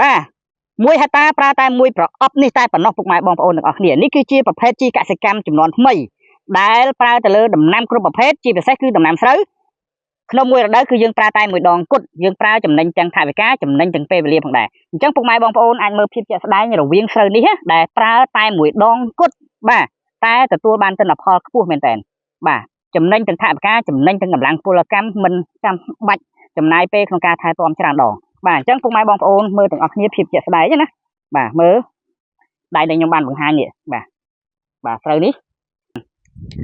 បាទ1ហិកតាប្រើតែមួយប្រអប់នេះតែប៉ុណ្ណោះពុកម៉ែបងប្អូនទាំងអស់គ្នានេះគឺជាប្រភេទជីកសិកម្មចំនួនថ្មីដែលប្រើទៅលើដំណាំគ្រប់ប្រភេទជាពិសេសគឺដំណាំស្រូវក្នុងមួយរដូវគឺយើងប្រើតែមួយដងគត់យើងប្រើចំណេញទាំងថវិកាចំណេញទាំងពេលវេលាផងដែរអញ្ចឹងពុកម៉ែបងប្អូនអាចមើលភាពជាក់ស្ដែងរវាងស្រូវនេះណាដែលប្រើតែមួយដងគត់បាទតែទទួលបានទិន្នផលខ្ពស់មែនតើបាទចំណេញទាំងថវិកាចំណេញទាំងកម្លាំងពលកម្មមិនចាំបាច់ចំណាយពេលក្នុងការថែទាំច្រើនដងបាទអញ្ចឹងពុកម៉ែបងប្អូនមើលទាំងអស់គ្នាភាពជាក់ស្ដែងណាបាទមើលដៃដែលខ្ញុំបានបង្ហាញនេះបាទបាទស្រូវនេះ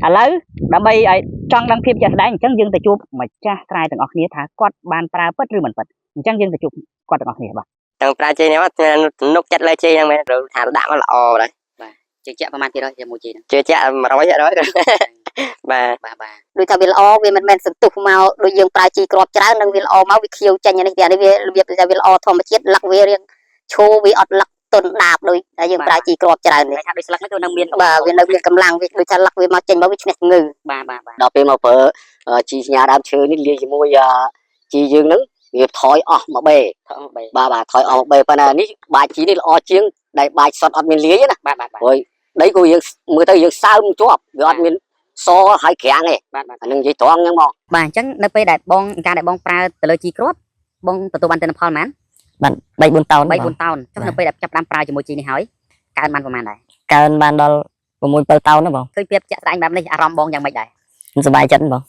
ឥឡូវដើម្បីឲ្យចង់ដឹងភាពជាក់ស្ដែងអញ្ចឹងយើងទៅជួបម្ចាស់ស្រែទាំងអស់គ្នាថាគាត់បានប្រើពិតឬមិនពិតអញ្ចឹងយើងទៅជួបគាត់ទាំងអស់គ្នាបាទ តាំងប្រើជីនេះមកនុកចិត្តលើជីហ្នឹងមែនព្រោះថាដាក់មកល្អដែរ ជឿជាក់ប្រហែលភាគរយជាមួយជីហ្នឹង ជឿជាក់100%បាទ បាទបាទ ដូចថាវាល្អវាមិនមែនសន្ទុះមកដូចយើងប្រើជីគ្រាប់ច្រើននឹងវាល្អមកវាខៀវចេញអានេះតែអានេះវារបៀបថាវាល្អធម្មជាតិលឹកវារៀងឈោវាអត់លឹកទុនដាបដូចតែយើងប្រើជីគ្រាប់ច្រើននេះ តែថាដូចស្លឹកហ្នឹងគឺនៅមាន បាទវានៅមានកម្លាំងវាដូចថាលឹកវាមកចេញមកវាឈ្នះជំងឺ បាទបាទបាទ ដល់ពេលមកប្រើជីសញ្ញាដើមឈើនេះលាយជាមួយជីយើងហ្នឹងវាថយអស់មួយបេ ថយបី បាទបាទថយអស់មួយបេប៉ុន្តែនេះបាចជីនេះល្អជាងដែលបាចសុតអត់មានលាយណា បាទបាទបាទ ព្រោះដីក៏យើងមើលទៅយើងសើមជាប់វាអត់មានសហើយក្រាំងទេ បាទបាទ អានឹងនិយាយត្រង់ហ្នឹងមក បាទអញ្ចឹងនៅពេលដែលបងការដែលបងប្រើទៅលើជីគ្រាប់បងទទួលបានទិន្នផលប៉ុន្មាន បាន3 4តោន 3 4តោនចុះនៅពេលដែលចាប់ផ្ដើមប្រើជាមួយជីនេះហើយកើនបានប្រហែលដែរ កើនបានដល់6 7តោនណាបង ឃើញភាពជាក់ស្ដែងបែបនេះអារម្មណ៍បងយ៉ាងម៉េចដែរ ខ្ញុំសប្បាយចិត្តបង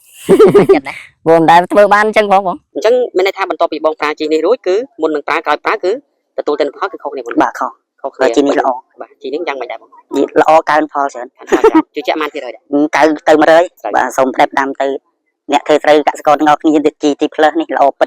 ចិត្តណា ព្រោះមិនដែលធ្វើបានអញ្ចឹងផងបង អញ្ចឹងមានន័យថាបន្ទាប់ពីបងប្រើជីនេះរួចគឺមុននឹងប្រើក្រោយប្រើគឺទទួលទិន្នផលគឺខុសគ្នាបង បាទខុស ខុសគ្នា ជីនេះល្អ បាទជីនេះយ៉ាងម៉េចដែរបង ល្អកើនផលច្រើន ជឿជាក់ប៉ុន្មានភាគរយដែរ កើនទៅ100បាទសូមផ្ដែផ្ដាំទៅអ្នកធ្វើស្រូវកសិករទាំងអស់គ្នាទីជីទីផ្លើសនេះល្អពិត